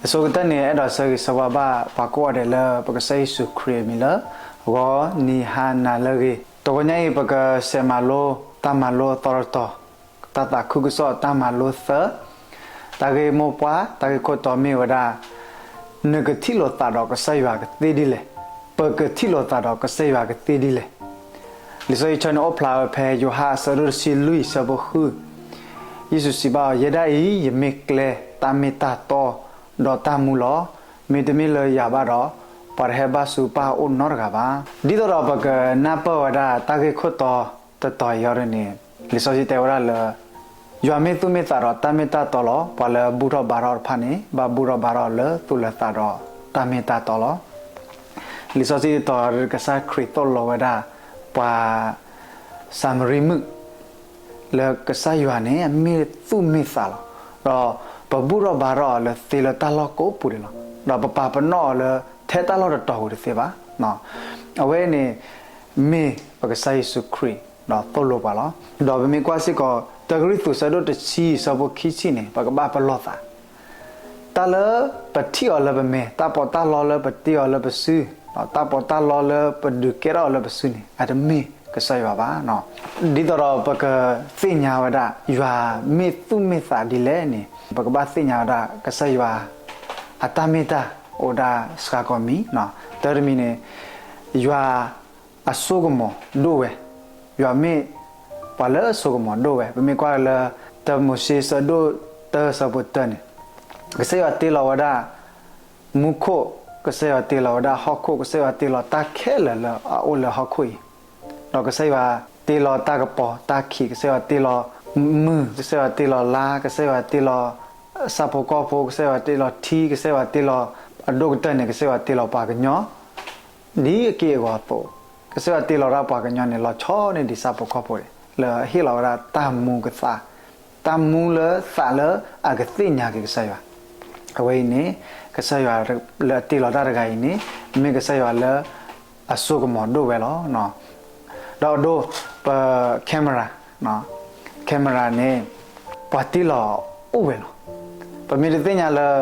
အဆိကတၢၢ်န့ၣ် အဲၣ်ဒိးဆၢဂ့ၤဆၢဝါဘၣ်ပှၤကိးဂၤဒဲးလၢပကစၢ်ယ့ၣ်ၡူးခရံာ်အမံၤလၢ ဂီၤနံၤဟါနၤလၢအဂ့ၤ, တဂီၤညါအံၤ ပကဆဲးမၤလိတၢ်မၤလိအသီတတီၤ, တၢ်သးခုကစီၣ်တၢ်မၤလိသၢ, တၢ်ဂ့ၢ်မိၢ်ပှၢ် တၢ်ဂ့ၢ်ခိၣ်တီမ့ၢ်ဝဲဒၣ် နကထံၣ်လိာ်သးဒီးကစၢ်ယွၤကသ့ဒ်လဲၣ်, ပကထံၣ်လိာ်သးဒီးကစၢ်ယွၤကသ့ဒ်လဲၣ်. လံာ်စီဆှံဆၢန့ၣ်အိၣ်ဖျါဝဲဖဲယိၤဟၣ်အဆၢဒိၣ်တဆံလွံၢ်အဆၢဖိဃု, ယ့ၣ်ၡူးစံးဘၣ်အီၤ, ယဲဒၣ်အံၤ ယမ့ၢ်ကျဲ, တၢ်မ့ၢ်တၢ်တီ, ဒီးတၢ်မူလီၤ. မ့တမ့ၢ်လၢယၤဘၣ်ဒီး, ပှၤတဟဲဘၣ်ဆူပၢ်အအိၣ်နီတဂၤဘၣ်. ဒ်သိးဒီးပကနၢ်ပၢၢ်ဝဲဒၣ်တၢ်ဂ့ၢ်ခိၣ်တီတတီၤအံၤအီၤဒ်န့ၣ်, လံာ်စီဆှံတဲဝဲဒၣ်လၢ ယွၤမ့ၢ်သူၣ်မ့ၢ်သးဒီးတၢ်မ့ၢ်တၢ်တီလီၤ. ပှၤလၢဘူၣ်ထီၣ်ဘါထီၣ်တဖၣ်န့ၣ် ဘၣ်ဘူၣ်ထီၣ်ဘါထီၣ်လၢသူၣ်လၢသးဒီးတၢ်မ့ၢ်တၢ်တီလီၤ. လံာ်စီဆှံတတီၤ ကစၢ်ခရံာ်သိၣ်လိဝဲဒၣ် ပှၤစၤမရံမုၣ် လၢကစၢ်ယွၤန့ၣ် အမ့ၢ်သူၣ်မ့ၢ်သးလီၤ. ဒီးပဘူၣ်ထီၣ်ဘါထီၣ်အီၤလၢသ့လၢတၢ်လီၢ်ကိးပူၤန့ၣ်လီၤ. ဒီးပပာ်ပနီၣ်အီၤလၢထဲတၢ်လီၢ်တတီၤဧိၤတသ့ဘၣ်. အဝဲန့ၣ် မ့ၢ်ပကစၢ်ယ့ၣ်ၡူးခရံာ် ဒီးသိၣ်လိပှၤလီၤ. ဒီးပမ့ၢ်ကွၢ်စ့ၢ်ကီး တၢကရံၣ်သူး ဆၢဒိၣ်တဆံ ဆၢဖိခံဆံန့ၣ် ပကဘၣ်ပလီၢ်သး တၢ်လၢပထံၣ်အီၤလၢပမဲာ်, တၢ်ပီးတၢ်လီလၢပတ့အီၤလၢပစု, တၢ်ပီးတၢ်လီလၢပဒုးကဲထီၣ်အီၤလၢပစုန့ၣ် အတမ့ၢ်ကစၢ်ယွၤဘၣ်. ဒ်သိးဒီးပကသ့ၣ်ညါဝဲဒၣ် ယွၤမ့ၢ်သူၣ်မ့ၢ်သးဒ်လဲၣ်န့ၣ် ပကဘၣ်သ့ၣ်ညါဝဲဒၣ် ကစၢ်ယွၤ အတၢ်မ့ၢ်တၢ်အိၣ်ဒၣ်စှၤကီးမံၤ, တၢတမံၤန့ၣ် ယွၤ အစိကမီၤဒိၣ်ဝဲ, ယွၤမ့ၢ်ပှၤလၢအစိကမီၤဒိၣ်ဝဲ. ပမ့ၢ်ကွၢ်လၢ တၢမိၤၡ့ ဆၢဒိၣ်တၢ ဆၢဖိတၢန့ၣ်, ကစၢ်ယွၤတ့လီၤဝဲဒၣ် မူခိၣ်, ကစၢ်ယွၤတ့လီၤဝဲဒၣ်ဟီၣ်ခိၣ်, ကစၢ်ယွၤတ့လီၤတၢ်ခဲလၢာ်လၢအအိၣ်လၢဟီၣ်ခိၣ်အံၤ, ဒီးကစၢ်ယွၤတ့လီၤတၢ်ကပီၤတၢ်ခံး, ကစၢ်ယွၤတ့လီၤမုၢ်, ကစၢ်ယွၤတ့လီၤလါ, ကစၢ်ယွၤတ့လီၤ ဆၣ်ဖိကီၢ်ဖိ, ကစၢ်ယွၤတ့လီၤထံ, ကစၢ်ယွၤတ့လီၤ အဒိၣ်ကတၢၢ်န့ၣ် ကစၢ်ယွၤတ့လီၤပှၤကညီ ဒ်အက့ၢ်အဂီၤအသိး, ကစၢ်ယွၤတ့လီၤဒၣ်ပှၤကညီန့ၣ် လီၤဆီန့ၢ်ဒံးဆၣ်ဖိကီၢ်ဖိန့ၣ် လၢအဟ့ၣ်လီၤဝဲဒၣ်တၢ်မူကသး, တၢ်မူလၢသးလၢအကသ့ၣ်ညါက့ၤကစၢ်ယွၤ. အဝဲအံၤန့ၣ် ကစၢ်ယွၤလၢအတ့လီၤတၢ်တဂၤအံၤန့ၣ် မ့ၢ်ကစၢ်ယွၤလၢ အစိကမီၤဒိၣ်ဝဲလီၤ. ဒီးအဒိ ပ camera, camera န့ၣ် ပှၤတ့လီၤအိၣ်ဝဲလီၤ. ပမ့ၢ်တသ့ၣ်ညါလၢ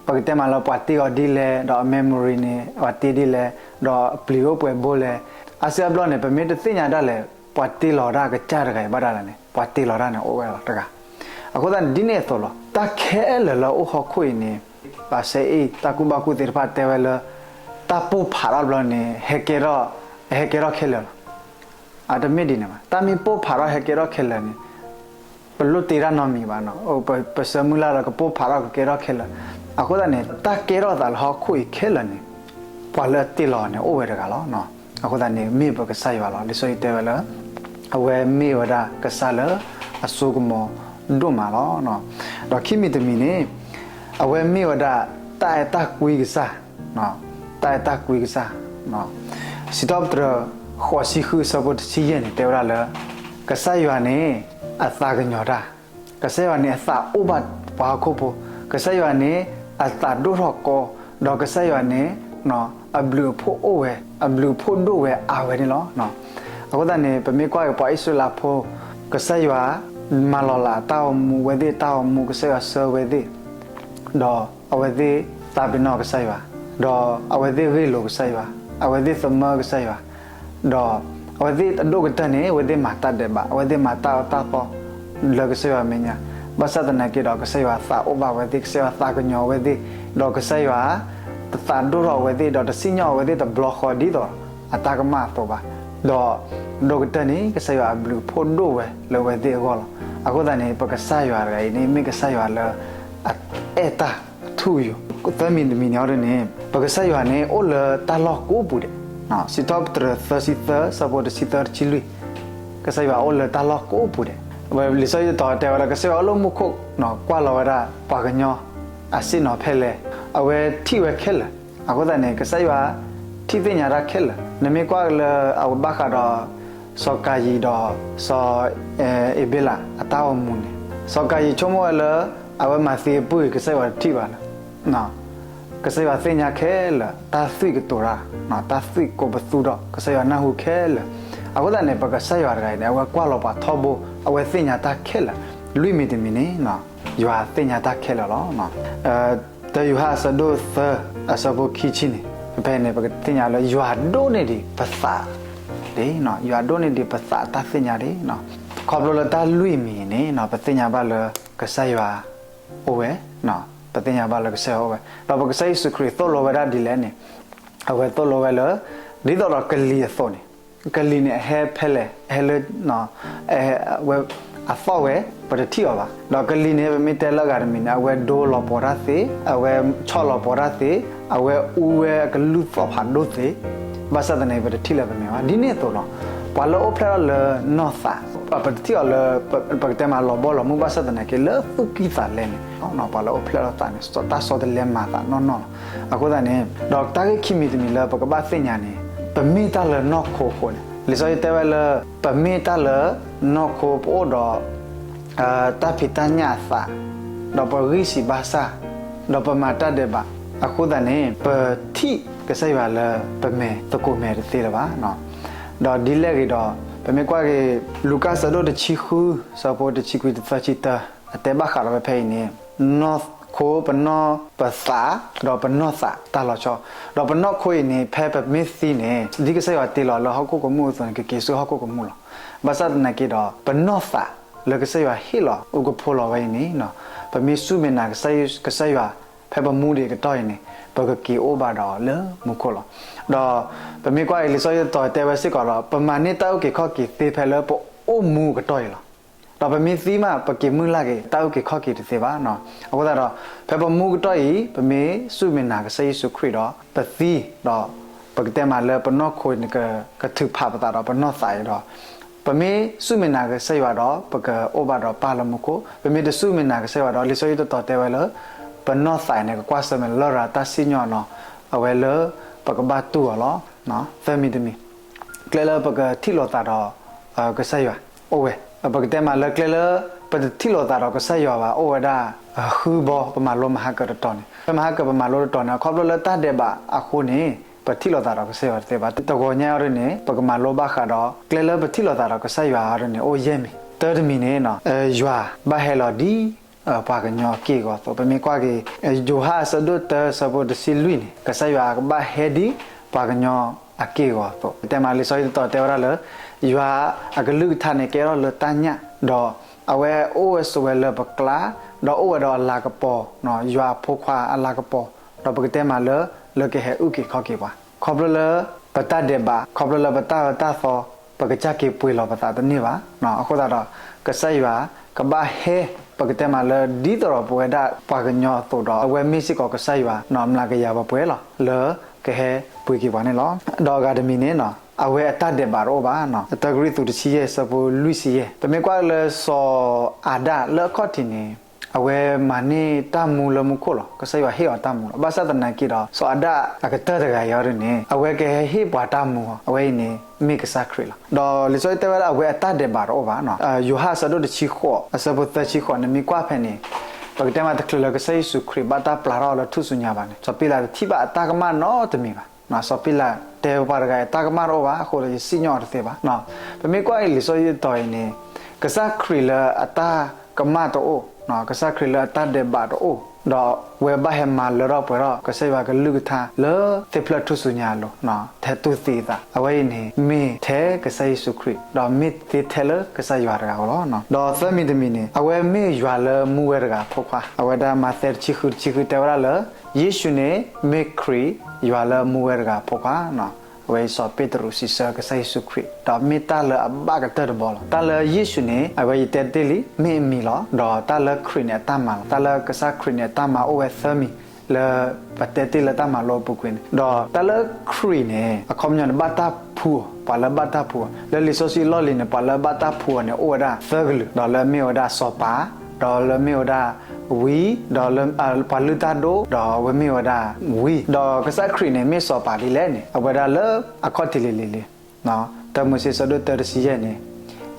ပကတဲမးလၢပှၤတ့အီၤဒ်လဲၣ်, ဒီးအ memory န့ၣ် ပှၤတ့ဒ်လဲၣ်, ဒီးအပျံၤအိၣ်ပှဲၤဘိလဲၣ်, အါစုအါဘျီန့ၣ် ပမ့ၢ်တသ့ၣ်ညါဒၣ်လဲာ် ပှၤတ့လီၤဒၣ်ကစၢ်တဂၤအံၤဘၣ်ဒၣ်လဲာ်န့ၣ် ပှၤတ့လီၤဒၣ်န့ၣ်အိၣ်ဝဲလီၤတဂၤ. အဃိသတးန့ၣ် ဒ်န့ၣ်အသိးလီၤ. တၢ်ခဲလၢာ်လၢအအိၣ်ဟီၣ်ခိၣ်အံၤန့ၣ် ပှၤစဲအ့ၣ်တၢ်ကူၣ်ဘၣ်ကူၣ်သ့တဖၣ်တဲဝဲလၢ တၢ်ပိၢ်ဖးထီၣ်တဘျီန့ၣ် ဟဲကဲထီၣ်, ဟဲကဲထီၣ်ခဲလၢာ်လီၤ. အတမ့ၢ်ဒ်န့ၣ်ဘၣ်. တၢ်မ့ၢ်ပိၢ်ဖးထီၣ်ဟဲကဲထီၣ်ခဲလၢာ်န့ၣ် ပလိၣ်တ့တၢ်နီတမံၤဘၣ်နီၤ. ပဆၢမုၢ်လၢ်လၢကပိၢ်ဖးထီၣ်ကကဲထီၣ်ခဲလၢာ်. အဃိသတးန့ၣ် တၢ်ကဲထီၣ်သးလၢဟီၣ်ခိၣ်အံၤခဲလၢာ်န့ၣ် ပှၤလၢအတ့လီၤန့ၣ်အိၣ်ဝဲတဂၤလီၤ. အဃိသတးန့ၣ် မ့ၢ်ပကစၢ်ယွၤလီၤ. လံာ်စီဆှံတဲဝဲလၢ အဝဲမ့ၢ်ဝဲဒၣ်ကစၢ်လၢအစိကမီၤဒိၣ်မးလီၤ. ဒီးခံမံၤတမံၤန့ၣ် အဝဲမ့ၢ်ဝဲဒၣ်တၢ်အဲၣ်တၢ်ကွံကစၢ်, တၢ်အဲၣ်တၢ်ကွံကစၢ်. စံးထီၣ်ပတြၢၤ ဃိးဆံဃု အဆၢဖိတဆံယဲၢ်န့ၣ် တဲဝဲဒၣ်လၢ ကစၢ်ယွၤန့ၣ် အသးကညီၤတၢ်, ကစၢ်ယွၤန့ၣ် အသးအိၣ်ဘၣ်ပှၤဟီၣ်ခိၣ်ဖိ, ကစၢ်ယွၤန့ၣ် အသးဒိၣ်ထီၣ်ကီ, ဒီးကစၢ်ယွၤန့ၣ် အဘျုးအဖှိၣ်အိၣ်ဝဲ, အဘျုးအဖှိၣ်ဒိၣ်ဝဲအါဝဲန့ၣ်လီၤ. အဃိသတးန့ၣ် ပမ့ၢ်ကွၢ်က့ၤပှၤအံၣ်စရ့လးဖိ ကစၢ်ယွၤ မၤလီၤလးအတၢ်အိၣ်မူ, အဝဲသ့ၣ်အတၢ်အိၣ်မူ ကစၢ်ယွၤဆှၢအဝဲသ့ၣ်, ဒီးအဝဲသ့ၣ်သးပ့ၤနီၣ်ကစၢ်ယွၤ, ဒီးအဝဲသ့ၣ်ဂ့ၢ်လိာ်ကစၢ်ယွၤ, အဝဲသ့ၣ်သမၢကစၢ်ယွၤ, ဒီးအဝဲသ့ၣ်အဒိၣ်ကတၢၢ်န့ၣ် အဝဲသ့ၣ်မၤတၢ်ဒဲးဘး, အဝဲသ့ၣ်မၤတၢ်အၢတၢ်သီ လၢကစၢ်ယွၤအမဲာ်ညါ, ဘၣ်ဆၣ်သနာ်က့ဒီး ကစၢ်ယွၤသးအိၣ်ဘၣ်အဝဲသ့ၣ်, ကစၢ်ယွၤသးကညီၤအဝဲသ့ၣ်, ဒီးကစၢ်ယွၤ တသးဒိၣ်ထီၣ်အဝဲသ့ၣ်, ဒီးတစံၣ်ညီၣ်အဝဲသ့ၣ်တဘျီဃီဒ်သိးအတၢ်ကမၣ်အသိးဘၣ်. ဒီးအဒိၣ်ကတၢၢ်န့ၣ် ကစၢ်ယွၤအဘျုးအဖှိၣ်ဒိၣ်ဝဲလၢအဝဲသ့ၣ်အဂီၢ်လီၤ. အဃိသတးန့ၣ် ပကစၢ်ယွၤတဂၤအံၤန့ၣ် မ့ၢ်ကစၢ်ယွၤလၢအအဲၣ်တၢ်ထူယိာ်. သၢမံၤတမံၤန့ၣ်အီၤဒ်န့ၣ် ပကစၢ်ယွၤန့ၣ် အိၣ်လၢတၢ်လီၢ်ကိးပူၤဒဲး, စံးထီၣ်ပတြၢၤ သၢဆံသၢ ဆၢဖိတဆံသၢ တဆံလွံၢ်, ကစၢ်ယွၤအိၣ်လၢတၢ်လီၢ်ကိးပူၤဒဲး. လံာ်စီဆှံတတီၤတဲဝဲဒၣ် ကစၢ်ယွၤအိၣ်လၢမူခိၣ် ကွၢ်လီၤဝဲဒၣ် ပှၤကညီ အစ့ၣ်နီၤဖဲလဲၣ်, အဝဲထံၣ်ဝဲခဲလၢာ်. အဃိသတးန့ၣ် ကစၢ်ယွၤထံၣ်သ့ၣ်ညါတၢ်ခဲလၢာ်. နမ့ၢ်ကွၢ်လၢအဝဲဘၣ်ဃးဒီး စီၤကၤယံၤဒီး စီၤအ့းဘ့လး အတၢ်အိၣ်မူန့ၣ်, စီၤကၤယံၤဆိကမိၣ်ဝဲလၢ အဝဲမၤသံအပုၢ်အံၤ ကစၢ်ယွၤတထံၣ်ဘၣ်လၢ ကစၢ်ယွၤသ့ၣ်ညါခဲလၢာ် တၢ်သွံၣ်ကတိၤတၢ်, တၢ်သွံၣ်ကိးပသူဒီး ကစၢ်ယွၤနၢ်ဟူခဲလၢာ်. အဃိသတးန့ၣ် ပကစၢ်ယွၤတဂၤအံၤန့ၣ် အဝဲကွၢ်လီၤပှၤထီဘိ, အဝဲသ့ၣ်ညါတၢ်ခဲလၢာ်. လွံၢ်မံၤတမံၤန့ၣ် ယွၤသ့ၣ်ညါတၢ်ခဲလၢာ်လီၤ. တၢယိၤဟၣ်အဆၢဒိၣ်သၢ အဆၢဖိခံဆံန့ၣ် ဖဲဖဲန့ၣ် ပကသ့ၣ်ညါလၢယွၤဒိးန့ၢ်ဒံးပသး ယွၤဒိးန့ၢ်ဒံးပသးတၢ်သ့ၣ်ညါဒံး, ခီဖျိလၢတၢ်လွံၢ်မံၤန့ၣ် ပသ့ၣ်ညါဘၣ်လၢကစၢ်ယွၤအိၣ်ဝဲ, ပသ့ၣ်ညါဘၣ်လၢကစၢ်ယွၤအိၣ်ဝဲ, ဒီးပကစၢ်ယ့ၣ်ၡူးခရံာ်သိၣ်လိဝဲဒၣ်ဒ်လဲၣ်န့ၣ် အဝဲသိၣ်လိဝဲလၢ ဒ်သိးဒီးကလံၤအသိးန့ၣ်, ကလံၤန့ၣ် အဟဲဖဲလဲၣ်, အဟဲလၢ ဝဲ အသီၣ်ဝဲ ပတထံၣ်အီၤဘၣ်. ဒီးကလံၤန့ၣ် ပမ့ၢ်တဲလၢအဂၤတမံၤန့ၣ် အဝဲဒိလီၤပှီၤတၢ်သ့, အဝဲဆီၣ်လီၤပှီၤတၢ်သ့, အဝဲအူဝဲအကလုၢ်သီၣ်ဖးဒိၣ်သ့, ဘၣ်ဆၣ်သနာ်က့ ပတထံၣ်လၢပမဲာ်ဘၣ်. ဒ်န့ၣ်အသိးလီၤ. ပှၤလၢအိၣ်ဖျဲၣ်ထီၣ်လၢနီၢ်သး, ပတထံၣ်အီၤလၢ ပကတဲမးလီၤဘီလီၤမုၢ် ဘၣ်ဆၣ်သနာ်က့ လၢသူၣ်ကံၢ်သးလဲန့ၣ် ပှၤလၢအိၣ်ဖျဲၣ်ထီၣ်သးန့ၣ် တၢ်ဆီတလဲမၤသးနီၢ်နီၢ်လီၤ. အဃိသတးန့ၣ် ဒီးတၢ်ဂ့ၢ်ခံမံၤတမံၤလၢပကဘၣ်သ့ၣ်ညါန့ၣ် ပမ့ၢ်တၢ်လၢနီၢ်ခိအဃိန့ၣ် လံာ်စီဆှံတဲဝဲလၢ ပမ့ၢ်တၢ်လၢနီၢ်ခိ ပအိၣ်ဒီး တၢ်ဖံးတၢ်ညၣ်အသး, ဒီးပဂံၢ်စံးဘါစၢ်, ဒီးပမၤတၢ်ဒဲးဘးအဃိသတးန့ၣ် ပထံၣ်ကစၢ်ယွၤလၢပမဲာ်သကိးမဲာ်တသ့လၢၤဘၣ်. ဒီးဒ်လဲၣ်ဂ့ၤဒီး ပမ့ၢ်ကွၢ်က့ၤ လူၤကၣ်အဆၢဒိၣ်တဆံဃု အဆၢဖိတဆံခွံ တသၢ ဆံတၢ အတဲဘၣ်ဃးဒီးဝဲဖဲအံၤန့ၣ် နီၢ်ခိ ပနီၢ်ပသး ဒီးပနီၢ်သးတၢ်လီၤဆီ, ဒီးပနီၢ်ခိအံၤန့ၣ် ဖဲပမ့ၢ်သံန့ၣ် ဒ်ကစၢ်ယွၤတ့လီၤလၢဟီၣ်ခိၣ်ကမူၣ်အသိးန့ၣ် ကက့ၤဆူဟီၣ်ခိၣ်ကမူၣ်လီၤ. ဘၣ်ဆၣ်သနာ်က့ဒီး ပနီၢ်သးလၢကစၢ်ယွၤဟ့ၣ်လီၤအုၣ်ကဖိလီၤဝဲအံၤန့ၣ် ပမ့ၢ်စူၢ်မ့ၢ်နာ်ကစၢ်ယွၤ ဖဲပမူဒံးအကတီၢ်အံၤန့ၣ် ပကက့ၤအိၣ်ဘၣ်ဒီးလၢမူခိၣ်လီၤ. ဒီးပမ့ၢ်ကွၢ်အံၤ လံာ်စီဆှံတတီၤတဲဝဲစ့ၢ်ကီးလီၤ. ပမၤန့ၢ်တၢ်အုၣ်က့ၤခီၣ်က့ၤသ့ဖဲလၢပအိၣ်မူအကတီၢ်အံၤလီၤ. ဒီးပမ့ၢ်သံမး ပက့ၤမုၢ်လၢ်က့ၤ တၢ်အုၣ်က့ၤခီၣ်က့ၤတသ့ဘၣ်. အဃိသတးဒီး ဖဲပမူကတီၢ်အံၤ ပမ့ၢ်စူၢ်မ့ၢ်နာ်ကစၢ်ယ့ၣ်ၡူးခရံာ်ဒီး ပသံဒီး ပကတဲမးလၢပနီၢ်ခိန့ၣ် ကထုးဖးပသးဒီးပနီၢ်သးအံၤဒီး ပမ့ၢ်စူၢ်မ့ၢ်နာ်ကစၢ်ယွၤဒီး ပကအိၣ်ဘၣ်ဒီးပၢ်လၢမူခိၣ်, ပမ့ၢ်တစူၢ်မ့ၢ်နာ်ကစၢ်ယွၤဒီး လံာ်စီဆှံတတီၤတဲဝဲလၢ ပနီၢ်သးအံၤန့ၣ် ကကွၢ်ဆၢၣ်မဲာ်လရာ်တၢ်စံၣ်ညီၣ်အနီၤ အဝဲလၢပကဘၣ်တူၢ်အီၤလီၤ. သၢမံၤတမံၤ ကျဲလၢပကထံၣ်လိာ်သးဒီး ကစၢ်ယွၤအိၣ်ဝဲ, ပကတဲမးလၢကျဲလၢ ပတထံၣ်လိာ်သးဒီးကစၢ်ယွၤဘၣ် အိၣ်ဝဲဒၣ် ဃုဘီ ပမၤလိမဟါကၢၤတတီၤန့ၣ်, မဟါကၢၤပမၤလိတတီၤန့ၣ် အခီဖျိလၢတၢ်ဒဲးဘးအဃိန့ၣ် ပထံၣ်လိာ်သးဒီးကစၢ်ယွၤတသ့ဘၣ်. တဂီၤညါအံၤဒ်န့ၣ် ပကမၤလိဘၣ်ဃးဒီး ကျဲလၢပထံၣ်လိာ်သးဒီးကစၢ်ယွၤအံၤဒ်န့ၣ် အိၣ်ယဲၢ်မံၤ. သၢတမံၤန့ၣ် ယွၤဘၣ်ဟဲလီၤဒ် ပှၤကညီအက့ၢ်အဂီၤအသိး, ပမ့ၢ်ကွၢ်က့ၤ ယိၤဟၣ်အဆၢဒိၣ်တၢ အဆၢဖိတဆံလွံၢ်န့ၣ် ကစၢ်ယွၤကဘၣ်ဟဲဒ်ပှၤကညီအက့ၢ်အဂီၤအသိး, တဲမးလံာ်စီဆှံတတီၤတဲဝဲဒၣ်လၢ ယွၤအကလုၢ်ကထါန့ၣ် ကဲထီၣ်လၢတၢ်ညၣ်, ဒီးအဝဲအိၣ်ဝဲဆိးဝဲလၢပကျါ, ဒီးအိၣ်ဝဲဒီးအလၤကပီၤ, ယွၤအဖိခွါအလၤကပီၤ, ဒီးပကတဲမးလၢ လၢကဟဲအုၣ်က့ၤခီၣ်က့ၤပှၤ, ခီဖျိလၢ ပတၢ်ဒဲးဘး, ခီဖျိလၢပတၢ်အၢတၢ်သီ ပကစၢ်က့ၤပှ့ၤလီၤပသးတန့ၢ်ဘၣ်. အဃိသတးဒီး ကစၢ်ယွၤကဘၣ်ဟဲ ပကတဲမးလၢ ဒ်သိးဒီးပဝဲဒၣ်ပှၤကညီအသိးဒီး အဝဲမ့ၢ်စ့ၢ်ကီးကစၢ်ယွၤ မျးကယၤပှဲၤပှဲၤလီၤ လၢကဟဲပှ့ၤက့ၤပှၤန့ၣ်လီၤ. ဒီးအဂၤတမံၤန့ၣ် အဝဲအတၢ်ဒဲးဘးတအိၣ်ဘၣ်. တၢကရံၣ်သူးတဆံယဲၢ် အဆၢဖိလွံၢ်ဆံယဲၢ် ပမ့ၢ်ကွၢ်လၢစီၤအၤဒၣ်လၢအခီၣ်ထံးန့ၣ် အဝဲမၤန့ၢ်တၢ်မူလၢမူခိၣ်လီၤ. ကစၢ်ယွၤဟ့ၣ်အီၤတၢ်မူလီၤ. ဘၣ်ဆၣ်သနာ်က့ဒီး စီၤအၤဒၣ်အကတၢၢ်တဂၤအံၤဒ်န့ၣ် အဝဲကဟဲဟ့ၣ်ပှၤတၢ်မူအီၤ, အဝဲအံၤန့ၣ် မ့ၢ်ကစၢ်ခရံာ်လီၤ. ဒီးလံာ်စီဆှံတဲဝဲဒၣ် အဝဲအတၢ်ဒဲးဘးတအိၣ်ဘၣ်. ယိၤဟၣ်အဆၢဒိၣ်တဆံဃိး အဆၢဖိသၢဆံဃိးန့ၣ် မ့ၢ်ကွၢ်ဖဲန့ၣ် ပကတဲမးတချုးလၢကစၢ်ယ့ၣ်ၡူးခရံာ် ဘၣ်တၢ်ပျၢ်ထီၣ်အီၤလၢထူၣ်စုညါဘၣ်န့ၣ် စီၤပံလးတထံၣ်ဘၣ်အတၢ်ကမၣ်နီတမံၤဘၣ်. စီၤပံလးတဲပှၤတဂၤအံၤ တၢ်ကမၣ်တအိၣ်ဘၣ်အဃိဒီး ယစံၣ်ညီၣ်အီၤတသ့ဘၣ်. ပမ့ၢ်ကွၢ်အံၤလံာ်စီဆှံတတီၤအံၤန့ၣ် ကစၢ်ခရံာ်လၢအတၢ်ကမၣ်တအိၣ်, ကစၢ်ခရံာ်လၢအတၢ်ဒဲးဘးတအိၣ်, ဒီးဝဲဘၣ်ဟဲမၤလၢထီၣ်ပှဲၤထီၣ် ကစၢ်ယွၤကလုၢ်ကထါလၢသ့ၣ်ဖျၢၣ်ထူၣ်စုညါအလိၤ, ထဲတူၢ်သံအသး အဝဲအံၤန့ၣ် မ့ၢ်ထဲကစၢ်ယ့ၣ်ၡူးခရံာ် ဒီးမ့ၢ်သ့ထဲလၢကစၢ်ယွၤတဂၤဧိၤလီၤ. ဒီးသၢမံၤတမံၤန့ၣ် အဝဲမ့ၢ်ယွၤလၢမူဝဲတဂၤအဖိခွါ, အဝဲဒၣ်မးသဲတဆံဃု တဆံဃု တဲဝဲဒၣ်လၢ ယ့ၣ်ၡူးန့ၣ် မ့ၢ်ခရံာ် ယွၤလၢမူဝဲတဂၤအဖိခွါ အဝဲအံၤစီၤပ့းတရူးစံးဆၢကစၢ်ယ့ၣ်ၡူးခရံာ် ဒီးမ့ၢ်တၢ်လၢအဘၣ်ကတၢၢ်တဘီလီၤ. တၢ်လၢယ့ၣ်ၡူးန့ၣ် အဝဲယတဲတ့ၢ်လံ မ့ၢ်အမံၤလီၤ. ဒီးတၢ်လၢခရံာ်န့ၣ်အတၢ်မၤလီၤ. တၢ်လၢကစၢ်ခရံာ်န့ၣ်အတၢ်မၤအိၣ်ဝဲသၢမံၤ လၢပတဲတ့ၢ်လၢတၢ်မၤလိအပူၤကွံာ်န့ၣ်, ဒီးတၢ်လၢခရံာ်န့ၣ် အခီပညီန့ၣ် ဘၣ်တၢ်ဖှူအီၤ, ပှၤလၢဘၣ်တၢ်ဖှူအီၤ လၢလံာ်စီဆှံအလီၢ်လံၤန့ၣ် ပှၤလၢဘၣ်တၢ်ဖှူအီၤန့ၣ် အိၣ်ဝဲဒၣ်သၢကလုာ်, ဒီးလၢအမ့ၢ်ဝဲဒၣ်စီၤပၤ, ဒီးလၢအမ့ၢ်ဝဲဒၣ်ဝံ, ဒီးလၢ ပှၤလုၢ်တၢ်ဒိၣ်, ဒီးအဝဲမ့ၢ်ဝဲဒၣ်ဝံ, ဒီးကစၢ်ခရံာ်န့ၣ် မ့ၢ်စီၤပၤဒ်လဲၣ်န့ၣ် အဝဲဒၣ်လၢအခီၣ်ထံးလံၤလံၤလံၤ တၢမိၤၡ့ အဆၢဒိၣ်တၢ တဆံယဲၢ်န့ၣ်,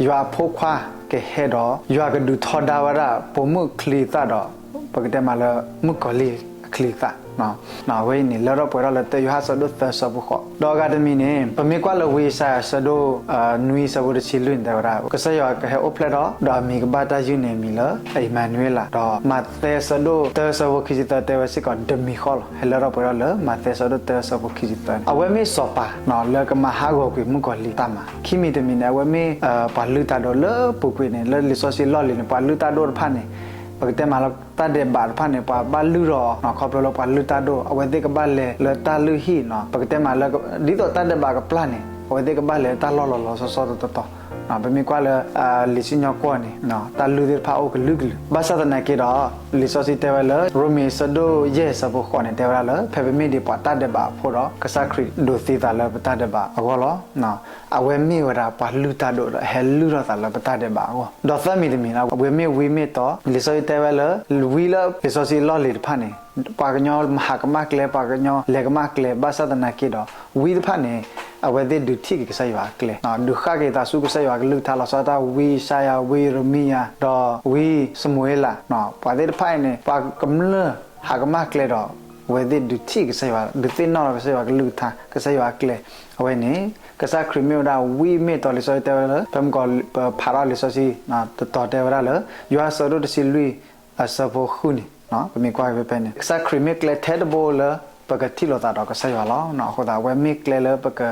ယွၤအဖိခွါကဟဲဒီး ယွၤကဒုးထီဒါဝဲဒၣ် ပိာ်မုၣ်အချံအသၣ်ဒီး ပကတဲမးလၢ မုၣ်ကီၤလံၢ်အချံအသၣ်, အဝဲအံၤန့ၣ် လၢထီၣ်ပှဲၤထီၣ်လၢတၢယိၤဟၣ်ဆၢဒိၣ်သၢဆၢဖိဃိး, ဒီးအဂၤတမံၤန့ၣ် ပမ့ၢ်ကွၢ်လၢဝံယၡါယၤဆၢဒိၣ် နွံဆၢဖိတဆံလွံၢ်န့ၣ် တဲဝဲဒၣ် ကစၢ်ယွၤကဟဲအိၣ်ဖျဲၣ်ထီၣ် ဒီးအမံၤကဘၣ်တၢ်ယုၢ်န့ၢ်အမံၤလၢ အ့မၤနူၤအ့လး, ဒီးမးသဲဆၢဒိၣ်တၢဆၢဖိခံဆံသၢ တဲဝဲစ့ၢ်ကီး တမံၤဃီလီၤ. ဟဲလၢထီၣ်ပှဲၤထီၣ်လၢမးသဲဆၢဒိၣ်တၢဆၢဖိခံဆံသၢန့ၣ် အဝဲမ့ၢ်စီၤပၤ လၢကမၤဟးဂီၤကွံာ်မုၣ်ကီၤလံၢ်တၢ်မၤ, ခံမံၤတမံၤန့ၣ် အဝဲမ့ၢ် ပှၤလုၢ်တၢ်ဒိၣ်လၢပူၤကွံာ်န့ၣ် လၢလံာ်စီဆှံလီၢ်လံၤန့ၣ် ပှၤလုၢ်တၢ်ဒိၣ်တဖၣ်န့ၣ် ပကတဲမးလၢတၢ်ဒဲးဘးတဖၣ်န့ၣ် ပှၤဘၣ်လုၢ်ထီၣ်အီၤ ခီဖျိလၢပှၤလုၢ်တၢ်ဒိၣ် အဝဲသ့ၣ်ကဘၣ်လဲၤလၢတၢ်လုၢ်ဟံၣ်န့ၣ် ပကတဲမးလၢ ဒ်သိးတၢ်ဒဲးဘးကပျၢ်န့ၣ် အဝဲသ့ၣ်ကဘၣ်လဲၤတၢ်လီၢ်လီၤလီၤဆီဆီတတီၤတီၤ, ပမ့ၢ်ကွၢ်လၢ လံာ်စံၣ်ညီၣ်ကွီၢ်န့ၣ် တၢ်လုၢ်သ့ၣ်တဖၣ်အိၣ်ကလုာ်ကလုာ်, ဘၣ်ဆၣ်သနာ်က့ဒီး လံာ်စီဆှံတဲဝဲလၢ ရိမ့ၤဆၢဒိၣ်ယဲၢ်ဆၢဖိဃိးန့ၣ် တဲဝဲဒၣ်လၢ ဖဲပမ့ၢ်ဒံးပှၤတၢ်ဒဲးဘးအဖိဒီး ကစၢ်ခရံာ်ဒိးသံသးလၢပတၢ်ဒဲးဘးအဂီၢ်လီၤ. အဝဲမ့ၢ်ဝဲဒၣ်ပှၤလုၢ်တၢ်ဒိၣ်ဒီး ဟဲလုၢ်ထီၣ်သးလၢပတၢ်ဒဲးဘးအဂီၢ်, ဒီးသၢမံၤတမံၤလၢ အဝဲမ့ၢ်ဝံမ့ၢ်တီၤ လံာ်စီဆှံတဲဝဲလၢ ဝံလၢလံာ်စီဆှံအလီၢ်လံၤတဖၣ်န့ၣ် ပှၤကညီဟးကမၣ်ကျဲ ပှၤကညီလဲၤကမၣ်ကျဲ ဘၣ်ဆၣ်သနာ်က့ဒီး ဝံတဖၣ်န့ၣ် အဝဲသ့ၣ်ဒုးထံၣ်က့ၤကစၢ်ယွၤအကျဲ ဒုးဃၣ်က့ၤသးဆူကစၢ်ယွၤကလုၢ်ကထါ လီၤဆီဒၣ်တၢ်ဝံယၡါယၤ ဝံယရမံယၤ ဒီးဝံၡမူၤအ့လး ပှၤသ့ၣ်တဖၣ်အံၤန့ၣ် ပှၤကမျၢၢ်ဟးကမၣ်ကျဲဒီး အဝဲသ့ၣ်ဒုးထံၣ်ကစၢ်ယွၤ ဒုးသ့ၣ်နီၣ်ဒီးကစၢ်ယွၤကလုၢ်ကထါ ကစၢ်ယွၤအကျဲ, အဝဲန့ၣ် ကစၢ်ခရံာ်မ့ၢ်ဝဲဒၣ်ဝံမ့ၢ်တီၤ လံာ်စီဆှံတဲဝဲလၢ ဖဲမုၢ်ကီၤ ပဖးထီၣ်လံာ်စီဆှံ တတီၤတဲဝဲဒၣ်လၢ ယိၤဟၣ်ဆၢဒိၣ်တဆံလွံၢ် အဆၢဖိဃုန့ၣ် ပမ့ၢ်ကွၢ်ဖဲဖဲန့ၣ် ကစၢ်ခရံာ်မ့ၢ်ကျဲထဲတဘိလၢ ပကထံၣ်လိာ်သးဒီးကစၢ်ယွၤလီၤ. အဃိသတး အဝဲမ့ၢ်ကျဲလၢပက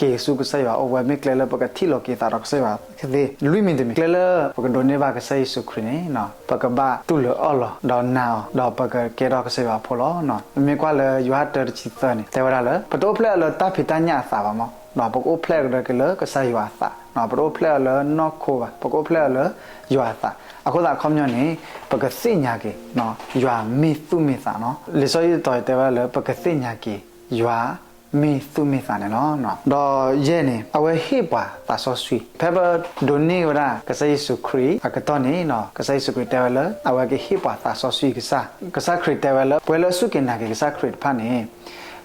က့ၤဆူကစၢ်ယွၤအအိၣ် အဝဲမ့ၢ်ကျဲလၢပကထံၣ်လိာ်က့ၤသးဒီးကစၢ်ယွၤသ့, လွံၢ်မံၤတမံၤ ကျဲလၢပကဒိးန့ၢ်ဘၣ်ကစၢ်ယ့ၣ်ၡူးခရံာ်န့ၣ် ပကဘၣ်တူၢ်လိာ်အီၣ်လီၤ ဒီးနာ်အီၤ ဒီးပကကဲထီၣ်ကစၢ်ယွၤအဖိလီၤ. ပမ့ၢ်ကွၢ်လၢယိၤဟၣ်တၢတဆံသၢန့ၣ် တဲဝဲဒၣ်လၢ ပတအိၣ်ဖျဲၣ်အီၤလၢတၢ်ဖံးတၢ်ညၣ်အသးဘၣ်မး ဒီးပကအိၣ်ဖျဲၣ်ကဒီးက့ၤလၢကစၢ်ယွၤအသး, ပတအိၣ်ဖျဲၣ်အီၤလၢနီၢ်ခိဘၣ် ပကအိၣ်ဖျဲၣ်အီၤလၢယွၤအသး, အဃိသတးအခီပညီန့ၣ် ပကသ့ၣ်ညါက့ၤ ယွၤမ့ၢ်သူၣ်မ့ၢ်သးနီၤ. လံာ်စီဆှံတတီၤအံၤတဲဝဲဒၣ်လၢ ပကသ့ၣ်ညါက့ၤ ယွၤမ့ၢ်သူၣ်မ့ၢ်သးန့ၣ်လီၤ. ဒီးယဲၢ်န့ၣ် အဝဲဟ့ၣ်ပှၤသးစီဆှံ ဖဲပဒိးန့ၢ်ဝဲဒၣ် ကစၢ်ယ့ၣ်ၡူးခရံာ်အကတီၢ်န့ၣ် ကစၢ်ယ့ၣ်ၡူးခရံာ်တဲဝဲလၢ အဝဲကဟ့ၣ်ပှၤသးစီဆှံကစၢ်, ကစၢ်ခရံာ်တဲဝဲလၢ ပှၤလၢအစူၢ်က့ၤနာ်က့ၤကစၢ်ခရံာ်တဖၣ်န့ၣ်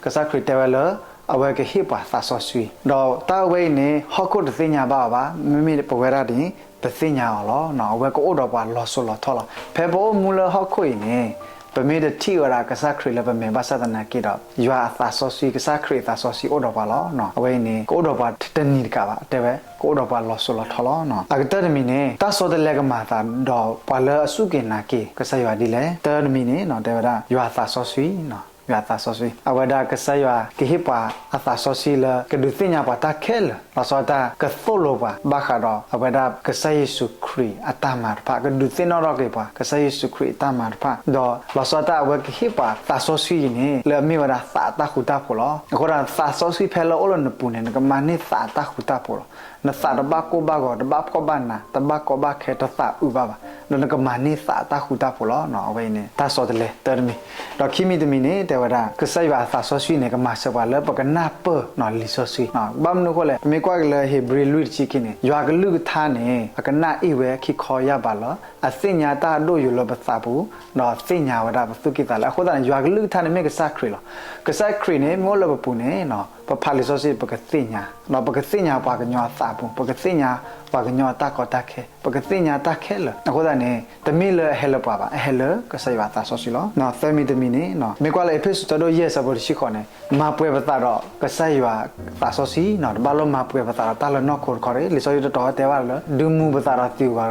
ကစၢ်ခရံာ်တဲဝဲလၢ အဝဲကဟ့ၣ်ပှၤသးစီဆှံ, ဒီးတၢ်အဝဲအံၤန့ၣ် ဟီၣ်ခိၣ်တသ့ၣ်ညါဘၣ်အီၤဘၣ်, မ့မ့ၢ်ပဝဲဒၣ်န့ၣ် ပသ့ၣ်ညါအီၤလီၤ. အဝဲကအိၣ်ဒီးပှၤလီၤစိၤလီၤထီလီၤ. ဖဲပအိၣ်မူလၢဟီၣ်ခိၣ်အံၤန့ၣ် ပမ့ၢ်တထံၣ်ဝဲဒၣ်ကစၢ်ခရံာ်လၢပမဲာ်ဘၣ်ဆၣ်သနာ်က့ဒီး ယွၤအသးစီဆှံ ကစၢ်ခရံာ်အသးစီဆှံအိၣ်ဒီးပှၤလီၤ. အဝဲအံၤန့ၣ် ကအိၣ်ဒီးပှၤတနံၤတကးဘၣ်, တဲဝဲ ကအိၣ်ဒီးပှၤလီၤစိၤလီၤထီလီၤ. အကတၢၢ်တမံၤန့ၣ် တၢ်ဆီတလဲကမၤအသးဒီးပှၤလၢအစူၢ်က့ၤနာ်က့ၤကစၢ်ယွၤဒ်လဲၣ်. တၢ်တမံၤန့ၣ် တဲဝဲဒၣ် ယွၤအသးစီဆှံ ယွၤအသးစီဆှံ, အဝဲဒၣ်ကစၢ်ယွၤကဟ့ၣ်ပှၤအသးစီဆှံလၢ ကဒုးသ့ၣ်ညါပှၤတၢ်ခဲလၢာ်, လီၤဆီဒၣ်တၢ်ကသိၣ်လိပှၤ ဘၣ်ဃးဒီးအဝဲဒၣ်ကစၢ်ယ့ၣ်ၡူးခရံာ်အတၢ်မၤတဖၣ်, ကဒုးသ့ၣ်နီၣ်ထီၣ်က့ၤပှၤ ကစၢ်ယ့ၣ်ၡူးခရံာ်အတၢ်မၤတဖၣ်, ဒီးလီၤဆီဒၣ်တၢ်အဝဲကဟ့ၣ်ပှၤသးစီဆှံအံၤန့ၣ် လၢအမ့ၢ်ဝဲဒၣ်သးအတၢ်ဃူတၢ်ဖိးလီၤ. အဃိဒီးသးစီဆှံဖဲလၢအအိၣ်လၢနပူၤန့ၣ် နကမၤန့ၢ်သးအတၢ်ဃူတၢ်ဖိးလီၤ. နသးတဘၣ်ကိၢ်ဘၣ်ဂီၤ, တဘၣ်ဖှီၣ်ဘၣ်နး, တဘၣ်ကီဘၣ်ခဲ, တသးအုးဘၣ်ဘၣ်, ဒီးနကမၤန့ၢ်သးအတၢ်ဃူတၢ်ဖိးလီၤ. အဝဲအံၤန့ၣ် တၢ်ဆီတလဲတၢ်တမံၤ, ဒီးခံမံၤတမံၤန့ၣ် တဲဝဲဒၣ် ကစၢ်ယွၤအသးစီဆှံန့ၣ် ကမၤစၢၤပှၤလၢပကနၢ်ပၢၢ်လံာ်စီဆှံ, ဘၣ်မနုၤအဃိလဲၣ်, ပမ့ၢ်ကွၢ်က့ၤလၢဧ့ၤဘြံၤလွံၢ်တဆံခံန့ၣ် ယွၤကလုၢ်ကထါန့ၣ် အကနၣ်အ့ၣ်ဝဲခံခီယၢ်ဘးလီၤ. အသ့ၣ်ညါတၢ်အဒိၣ်ယိာ်လၢပသးပူၤ, ဒီးသ့ၣ်ညါဝဲဒၣ်ပသူၣ်ကံၢ်သးလဲ. အဃိသတးန့ၣ် ယွၤကလုၢ်ကထါန့ၣ်မ့ၢ်ကစၢ်ခရံာ်လီၤ. ကစၢ်ခရံာ်န့ၣ် မ့ၢ်အိၣ်လၢပပူၤန့ၣ် ပဖးလံာ်စီဆှံ ပကသ့ၣ်ညါ, ဒီးပကသ့ၣ်ညါပှၤကညီအသးပူၤ, ပကသ့ၣ်ညါပှၤကညီအတၢ်ကီတၢ်ခဲ, ပကသ့ၣ်ညါတၢ်ခဲလၢာ်. အဃိသတးန့ၣ် တမ့ၢ်လၢအဟဲလၢပှၤဘၣ်, အဟဲလၢကစၢ်ယွၤအသးစီဆှံလီၤ. သၢမံၤတမံၤန့ၣ် မ့ၢ်ကွၢ်လၢအ့းဖ့းစူး ဆၢဒိၣ်ယဲၢ် ဆၢဖိတဆံဃိးန့ၣ် မၤပှဲၤပသးဒီးကစၢ်ယွၤသးစီဆှံ, တဘၣ်လၢမၤပှဲၤပသးဒီးတၢ်လၢနီၢ်ခိတခီတဂ့ၤ. လံာ်စီဆှံတတီၤတဲဘၣ်လၢ ဒုးမူပသးဒီးသံၣ်ဧိၤ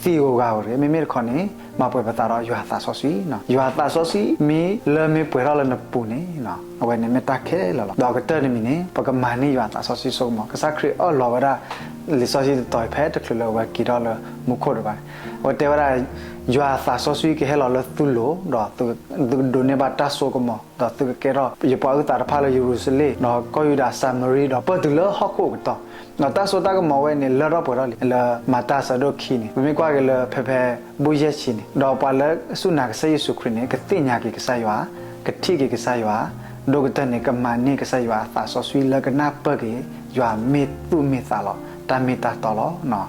ဂၤဧိၤတဂ့ၤ. မ့မ့ၢ်တခီန့ၣ် မၤပှဲၤပသးဒီးယွၤအသးစီဆှံ, ယွၤအသးစီဆှံမ့ၢ်လၢမ့ၢ်ပှဲၤထီၣ်လၢနပူၤန့ၣ် အဝဲန့ၣ်မ့ၢ်တၢ်ခဲလၢာ်လီၤ. ဒီးအကတၢၢ်တမံၤန့ၣ် ပကမၤန့ၢ်ယွၤအသးစီဆှံစိကမီၤ. ကစၢ်ခရံာ်အၢၣ်လီၤဝဲဒၣ် လံာ်စီဆှံတတီၤအံၤ ဖဲတချုးလၢအဝဲက့ၤထီၣ်လၢမူခိၣ်တဖၣ်န့ၣ် အဝဲတဲဝဲဒၣ် ယွၤအသးစီဆှံကဟဲလီၤလၢသုလိၤ, ဒီးသုကဒိးန့ၢ်ဘၣ်တၢ်စိကမီၤ, ဒီးသုကကဲထီၣ်ယပှၤအုၣ်သးတဖၣ်လၢယရူၤၡလ့ၣ်, ဒီးကီၢ်ယူဒၤ, စၤမရံ, ဒီးပၢၢ်တုၤလၢဟီၣ်ခိၣ်အကတီၢ်. ဒီးတၢ်စိတၢ်ကမီၤဝဲန့ၣ် လၢထီၣ်ပှဲၤထီၣ်လံ လၢမၤတၢ်ဆၢဒိၣ်ခံန့ၣ်, ပမ့ၢ်ကွၢ်က့ၤလၢဖဲဖဲ ဘုယဲၢ်ဆံန့ၣ်, ဒီးပှၤလၢအစူၢ်နာ်ကစၢ်ယ့ၣ်ၡူးခရံာ်န့ၣ် ကသ့ၣ်ညါက့ၤကစၢ်ယွၤ, ကထံၣ်က့ၤကစၢ်ယွၤ, ဒိၣ်ကတၢၢ်န့ၣ် ကမၤန့ၢ်ကစၢ်ယွၤအသးစီဆှံလၢကနၢ်ပၢၢ်က့ၤ ယွၤမ့ၢ်သူၣ်မ့ၢ်သးလီၤ, တၢ်မ့ၢ်တၢ်တီလီၤ.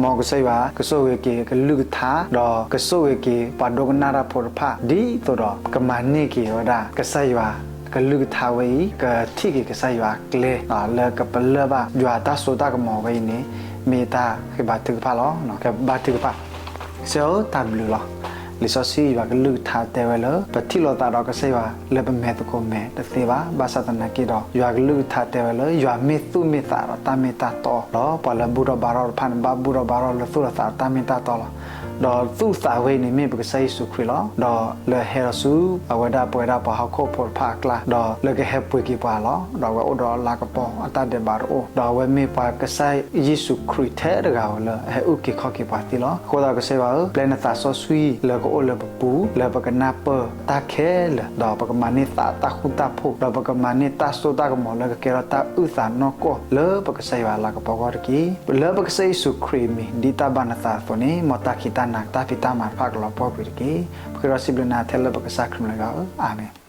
မ်ကစၢ်ယွၤကဆိၣ်ဂ့ၤက့ၤကလုၢ်ကထါ, ဒီးကဆိၣ်ဂ့ၤက့ၤပှၤဒိကနၣ်တၢ်ဖိတဖၣ်, ဒ်သိးဒီးကမၤန့ၢ်က့ၤဝဲဒၣ် ကစၢ်ယွၤကလုၢ်ကထါဝဲအံၤ, ကထံၣ်က့ၤကစၢ်ယွၤအကျဲ, လၢကပလၢၢ်ဘၣ်ယွၤတၢ်စိတၢ်ကမီၤဝဲအံၤန့ၣ်, မ့ၢ်တၢ်ဃ့ဘါထုကဖၣ်လီၤ. ကဘါထုကဖၣ်. ကစၢ်ဧၢ တၢ်ဘျုးလီၤ. လံာ်စီဆှံယွၤကလုၢ်ကထါတဲဝဲလၢ ပထံၣ်လိာ်သးဒီးကစၢ်ယွၤလၢပမဲာ်သကိးမဲာ်တသ့ဘၣ်. ဘၣ်ဆၣ်သနာ်က့ဒီး ယွၤကလုၢ်ကထါတဲဝဲလၢ ယွၤမ့ၢ်သူၣ်မ့ၢ်သးဒီးတၢ်မ့ၢ်တၢ်တီလီၤ. ပှၤလၢဘူၣ်ထီၣ်ဘါထီၣ်တဖၣ်န့ၣ် ဘၣ်ဘူၣ်ထီၣ်ဘါထီၣ်လၢသူၣ်လၢသးဒီးတၢ်မ့ၢ်တၢ်တီလီၤ. ဒီးသူၣ်သးဝဲအံၤန့ၣ်မ့ၢ်ပကစၢ်ယ့ၣ်ၡူးခရံာ်လီၤ. ဒီးလၢဟဲဒီးဆူ အဝဲဒၣ်ပဝဲဒၣ်ပှၤဟီၣ်ခိၣ်ဖိတဖၣ်အကျါ ဒီးလၢကဟဲပှ့ၤက့ၤပှၤလီၤ. ဒီးအဝဲအိၣ်ဒီးလၤကပီၤအတၢ်ဒဲးဘးတအိၣ်, ဒီးအဝဲမ့ၢ်ပှၤကစၢ်ယ့ၣ်ၡူးခရံာ်ထဲတဂၤဧိၤလၢအဟဲအုၣ်က့ၤခီၣ်က့ၤပှၤသ့လီၤ. အဃိသတးကစၢ်ယွၤဧၢ, ပျဲနသးစီဆှံလၢကအိၣ်လၢပပူၤ လၢပကနၢ်ပၢၢ်တၢ်ခဲလၢာ်, ဒီးပကမၤန့ၢ်သးတၢ်ဃူတၢ်ဖိး, ဒီးပကမၤန့ၢ်တၢ်စိတၢ်ကမီၤလၢကကဲထီၣ်တၢ်အုၣ်သးနီၢ်ကီၢ် လၢပကစၢ်ယွၤလၤကပီၤအဂီၢ်တက့ၢ်. လၢပကစၢ်ယ့ၣ်ၡူးခရံာ်အမံၤ ဒ်တၢ်ဘၣ်နသးအသိးန့ၣ် မ်တၢ်ခံးတၢ်နၤ တၢ်ဖံးတၢ်မၤတဖၣ်ကလီၤပှီၢ်ကွံာ်တက့ၢ်. ပဃ့ဒီးစံးဘျုးနၤထဲလၢပကစၢ်ခရံာ်အမံၤလီၤ. အၤမ့ၣ်.